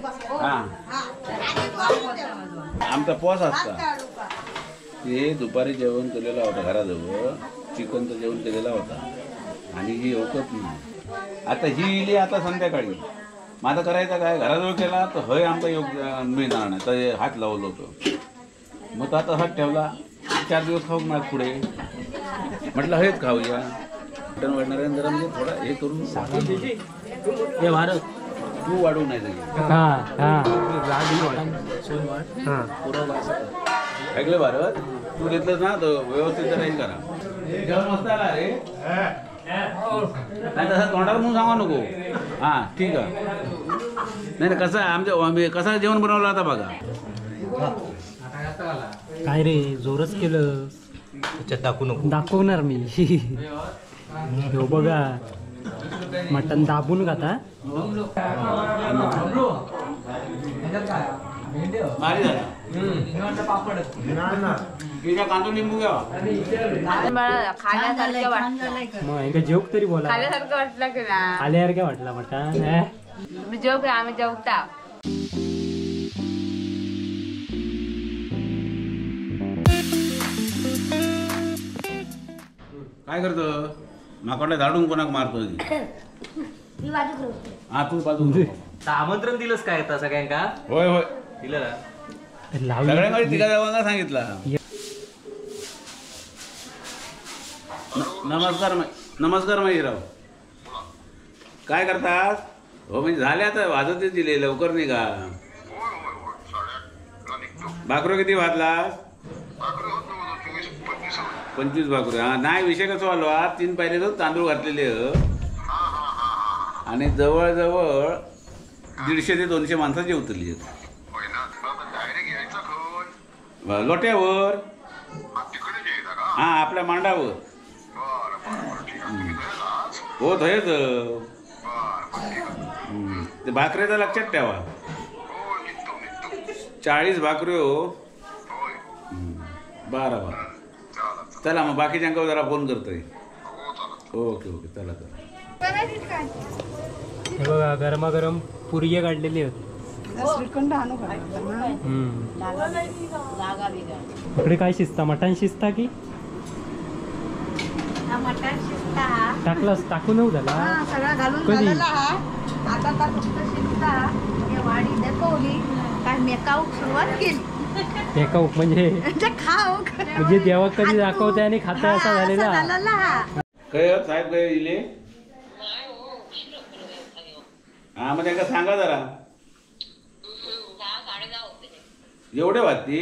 हा आमचा पोस असता. ते दुपारी जेवण केलेला होता घराजवळ, चिकनचं जेवण केलेला होता आणि ही होतच नाही. आता ही इली आता संध्याकाळी, मग आता करायचं काय? घराजवळ केला तर हय आमचा योग मिळणार नाही, तर हात लावलं होतं. मग तो आता हात ठेवला 4 दिवस खाऊ ना पुढे, म्हटलं हेच खाऊया. मटण वाढणाऱ्यांना जरा म्हणजे थोडा हे करून हे भारत तू वाढवू नाही सगळे. ऐकलं भारत, तू घेतलंस ना तर व्यवस्थित जरा हे करा. जेवण मस्त आला रे, नाही तसं तोंडावर म्हणून सांगा नको. हां ठीक आहे. नाही नाही कसं आमच्या कसं जेवण बनवलं आता बघा. काय रे जोरच केलं, दाखवू नको. दाखवणार मी. हो बघा मटण दाबून खाता. मग जेवक तरी बोला, खाल्यासारखं वाटला मटण. जेवक आम्ही जेवता. काय करतो माकडला झाडून कोणाक मारतो? हा तू बाजू. आमंत्रण दिलंस काय आता सगळ्यांका? होय होय दिलं ना सगळ्यांना, तिघा जावांना सांगितलं. नमस्कार नमस्कार महेशराव, काय करतात? हो म्हणजे झाले आता, वाजतच दिले, लवकर निघा. भाकरो किती वाजला? 25 भाकरी. हा नाही विषय कसं आलो, आज 3 पाहिले तर तांदूळ घातलेले आणि जवळजवळ 150 ते 200 माणसं जेवतली. लोट्यावर, हा आपल्या मांडावर. हो थंयच ते भाकरेचा लक्षात ठेवा. 40 भाकरी हो. बरं बरं चला मग बाकीच्यांका जरा फोन करतोय. ओके ओके चला चला. हे बघा गरमागरम पुरिये काढलेली होती. इकडे काय शिजता? मटण शिजता की मटण शिजता? टाकलास टाकू नऊ झाला सगळा घालून झालेला. आता फक्त शिजता. वाडी दाखवली काय मेकाऊक सुरुवात केली. मेकाऊक म्हणजे खाऊ म्हणजे देवा कधी दाखवते आणि खाते असा झालेला. काय साहेब काय इले? हा मग त्यांना सांगा जरा. एवढे वाजती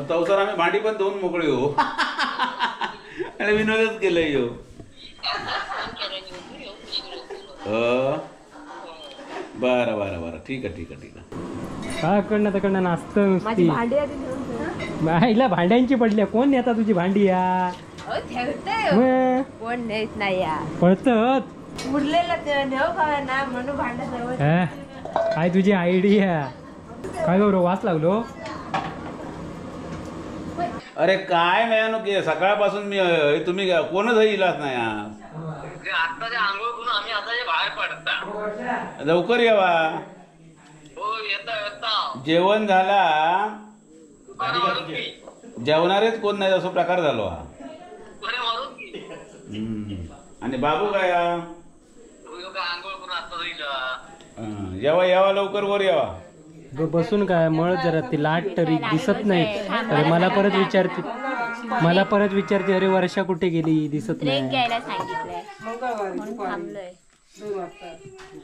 तवसर आम्ही भांडी पण धुवून मोकळी हो. आणि विनोदच केलंय हो. बरं बरं बरं ठीक आहे ठीक आहे ठीक आहे. काय कडनं तिकडनं नाचतं नुसती. आईला भांड्यांची पडली. कोण नेता तुझी भांडी या? कोण नेत नाही पळतत उरलेलं ना म्हणून भांडण. काय तुझी आयडिया? काय गौरव वास लागलो? अरे काय मिळालो की सकाळपासून मी तुम्ही कोणच इलाच नाही. बाहेर पडता लवकर यावा. जेवण झाला जेवणारेच कोण नाही असो प्रकार झालो हा. आणि बाबू काय यावा यावा लवकर वर यावा. बसून काय मळ जरा ती लाट तरी दिसत नाही. अरे मला परत विचारते, मला परत विचारते अरे वर्षा कुठे गेली दिसत नाही.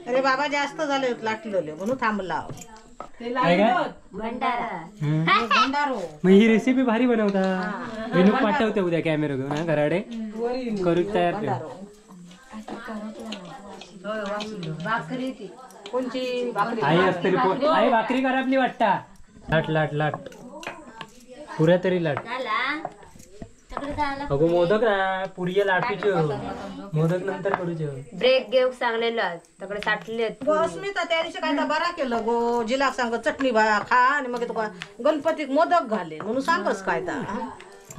अरे बाबा जास्त झाले लाटलेले म्हणून थांबला. मग ही रेसिपी भारी बनवता. विनू पाठवते उद्या कॅमेरा घेऊन घराडे करू तयार. आई असतरी आई भाकरी करापली वाटता. लाट लाट लाट पुऱ्या तरी लाट. अगो मोदक ना पुरिया लाटूचे मोदक नंतर करूचे. ब्रेक घेऊक सांगलेलं तकडे साठले. अस्मिता त्या दिवशी काय बरा केलं गो जिला सांग चटणी खा आणि मग तुका गणपतीक मोदक घाले म्हणून सांगस काय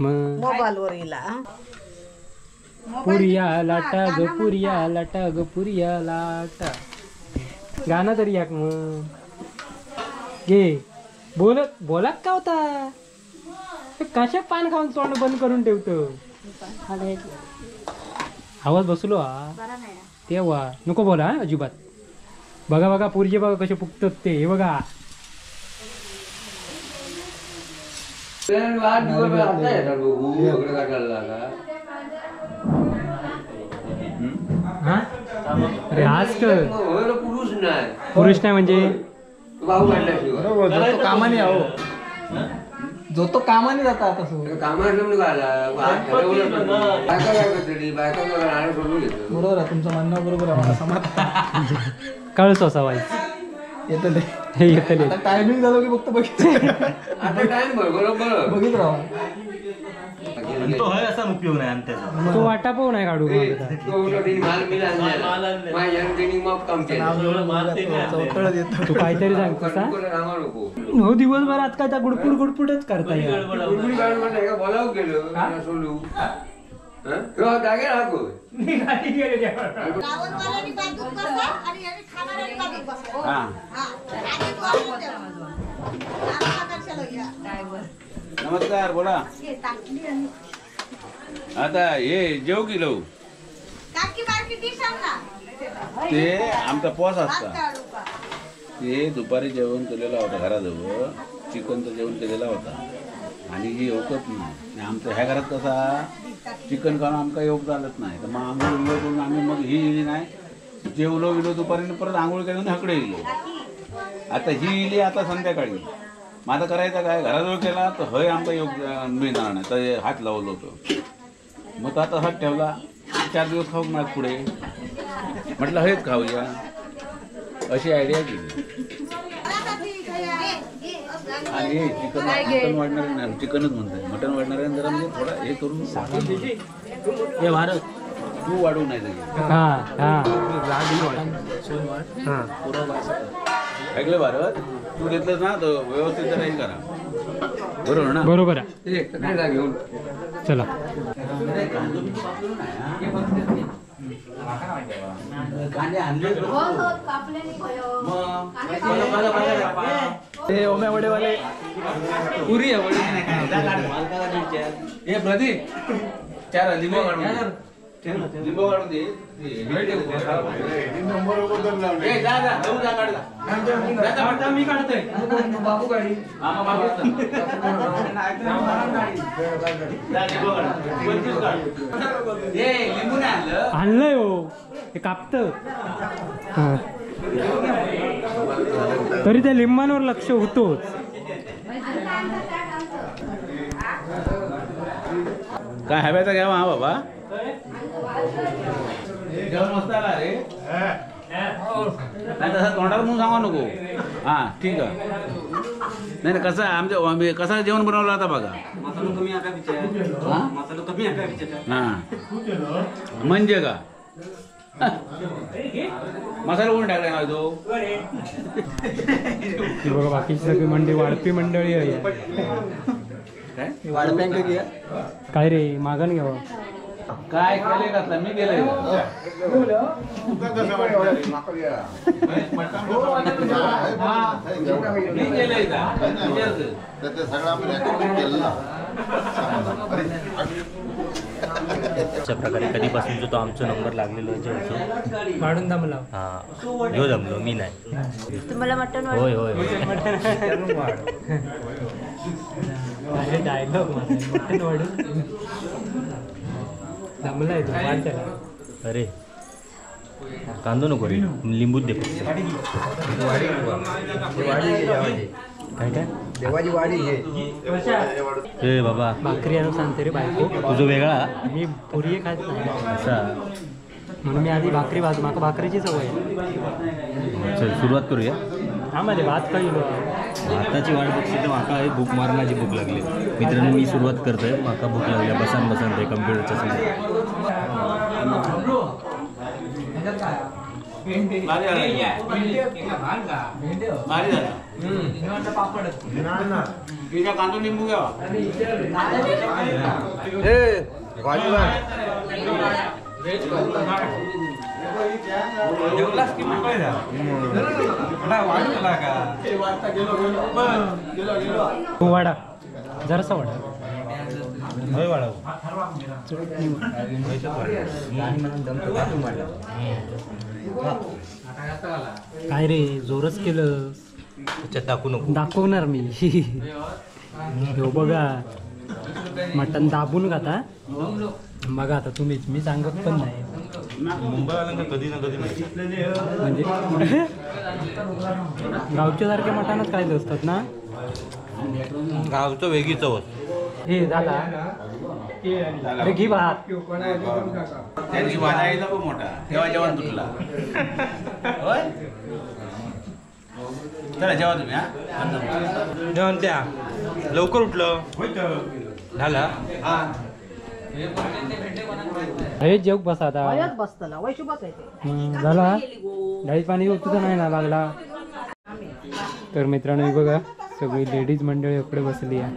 मोबाईल वर इला. पुरिया लाटा ग पुरिया लाटा ग पुरिया लाटा. गाणं तरी याक मग घे. बोलत बोलात का होता? कशा पान खाऊन तोंड बंद करून ठेवतो? आवाज बसलो हा तेव्हा नको बोला हा अजिबात. बघा बघा पुरजे बघा कसे फुगतात ते, हे बघा. अरे आज पुरुष नाही, पुरुष नाही म्हणजे जो तो कामाने आहो, जो तो कामाने जाता आता बरोबर आहे तुमचं म्हणणं, बरोबर आहे. मला समाधान कळ सोसावायचं येतले येतले. टायमिंग झालं की फक्त बघितलं बघित राहा. तो हय असा उपयोग नाही आणि त्याचा तो वाटा पाहू नाही काढू. तू काहीतरी सांगतोस हो दिवसभर आज काय गुडपुड गुडपुडच करता येईल. नमस्कार बोला. आता हे जेव की लव ते आमचा पोस असता. ते दुपारी जेवण केलेला होता घराजवळ, चिकनचं जेवण केलेला होता आणि ही येवकत नाही. आमचं ह्या घरात कसा चिकन खाऊन आमका योग चालत नाही, तर मग आंघोळ विंघोळ करून आम्ही मग ही इली नाही जेवलो विलो दुपारी, परत आंघोळ केलं हकडे इलो. आता ही इली आता संध्याकाळी. मग आता करायचं काय, घराजवळ केला तर हय आमका योग मिळणार नाही, तर हात लावलो होतो. मग तो आता हात ठेवला 4 दिवस खाऊ ना पुढे, म्हटलं हेच खाऊया अशी आयडिया केली. आणि चिकन मटन वाढणार नाही, चिकनच म्हणतोय मटन वाढणार आहे जरा, म्हणजे थोडा हे करून हे भारत तू वाढवू नाही. ऐकलं भारत, तू घेतलंस ना तर व्यवस्थित जरा हे करा, बरोबर ना? बरोबर आहे. चला कांदे आणले ते ओम्या वडेवाले पुरी आहे वडे नाही. हे प्रदीप 4 लिंबू काढून लिंबू काढून दे. मी काढतोय बाबू गाडी. आणलंय हो हे कापत तरी त्या लिंबांवर लक्ष होतोच. काय हव्याचा घ्यावा हा बाबा. जेवण मस्त आला रे. नाही तसं तोंडावर म्हणून सांगा नको. हां ठीक आहे. नाही नाही कसं आमच्या कसं जेवण बनवलं आता बघा. हां म्हणजे का मसाला कोण टाकला ना तो? बघा बाकीची सगळी मंडळी वाढपी मंडळी आहे. काय रे मागण घ्यावं काय केले घातला मी गेले. मी गेले अशा प्रकारे कधीपासून जो तो आमचा नंबर लागलेलो जेवतो वाढून जमला. हा ह्यो जमलो मी नाही. तुम्हाला मटन? होय होय डायलॉग मटन वाढून जमलाय तू वाढ त्याला. अरे कांदो नको रे, लिंबूच दे. काय काय देवाची वाडी घे. ए बाबा भाकरी आणून सांगते रे बायको. तुझं वेगळा. मी पुरी खात नाही असा म्हणून मी आधी भाकरी भाजू, माका भाकरीची सवय आहे. चल सुरुवात करूया. हा मध्ये भात खाईल. भाताची वाट बघते तर माका एक भूक मारण्याची भूक लागली. मित्रांनो मी सुरुवात करतोय, माका भूक लागली. बसान बसान ते कम्प्युटरच्या समोर. कांदो लिंबू घ्यावा. वाडा जरासा वाडा काय रे जोरच केलं. दाखवू नको. दाखवणार मी. हो बघा मटण दाबून खाता बघा आता तुम्हीच, मी सांगत पण नाही. मुंबईवाल्यांना कधी ना कधी म्हणजे गावच्या सारखे मटणच खायचं असतात ना. गावचं वेगळी चव. हे झाला घी भात मोठा तेव्हा जेवण तुटला. चला जेवा तुम्ही. जेवण त्या लवकर उठलं झाला. हे जेव बस आता झाला. डाळी पाणी तुझं नाही ना लागला. तर मित्रांनो बघा सगळी लेडीज मंडळी इकडे बसली आहे.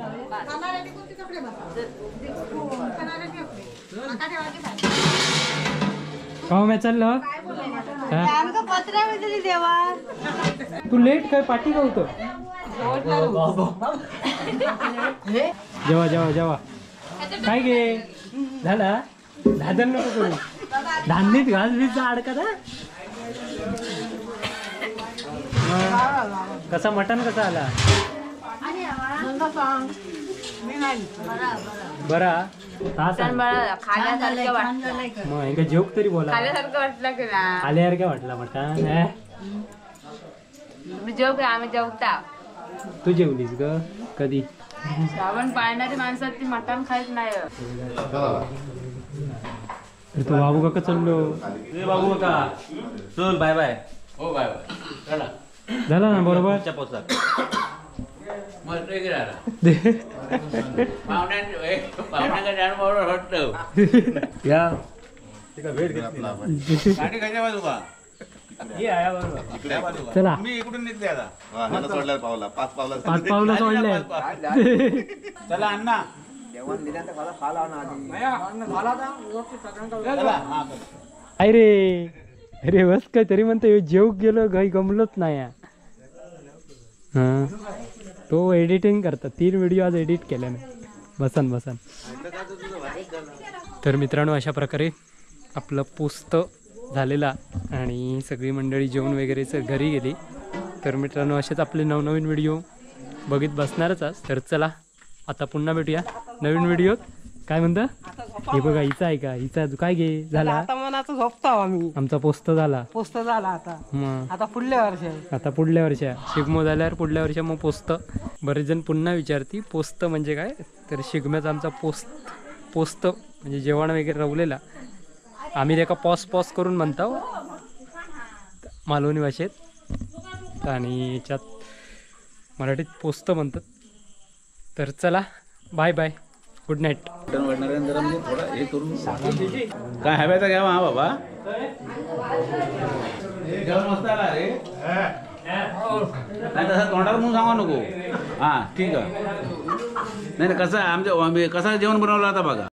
का मी चाललं तू लेट काय पाठी का होतं. जेवा जेवा जेवा. काय गे झाला धादल नको करू. धान्यत घास बीस अडका. कसा मटण कसा आला? बरा मग जेवक तरी बोला. खाल्यासारखं वाटला मटण. आम्ही जेवता. तू जेवलीस ग कधी? श्रावण पाळणारी माणसात ती मटण खात नाही. तू बाबू काका चाललो. बाबू काका चल बाय बाय. हो बाय बाय. चला झाला ना बरोबर. चला मी इकडून निघते आता. पाच पावलं सोडले. चला अण्णा अरे अरे बस काय तरी म्हणतो जेव गेलो घाई गमलोच नाही. हां तो एडिटिंग करता. 3 व्हिडिओ आज एडिट केले नाही. बसन बसन. तर मित्रांनो अशा प्रकारे आपलं पोस्त झालेला आणि सगळी मंडळी जेवण वगैरेच घरी गेली. तर मित्रांनो असेच आपले नवनवीन व्हिडिओ बघित बसणारच आज. तर चला आता पुन्हा भेटूया नवीन व्हिडिओत. काय म्हणता हे बघा हिचा आहे का हिचा काय घे झाला आता मनाचं झोपतो आम्ही. आमचा पोस्त झाला. पोस्त झाला आता. आता पुढल्या वर्षी. आता पुढल्या वर्षी शिगमो झाल्यावर पुढल्या वर्षी मग पोस्त. बरेच जण पुन्हा विचारती पोस्त म्हणजे काय. तर शिगम्याचा आमचा पोस्त पोस्त म्हणजे जेवण वगैरे रवलेला आम्ही त्याका पॉस पॉस करून म्हणतो मालवणी भाषेत आणि याच्यात मराठीत पोस्त म्हणतात. तर चला बाय बाय गुड नाईट. थोडा हे करून काय हव्याचा घ्या हा बाबा. जेवण मस्त आला रे. नाही तसं तोंडावर म्हणून सांगा नको. हां ठीक आहे. नाही कसं आमच्या कसा जेवण बनवलं आता बघा.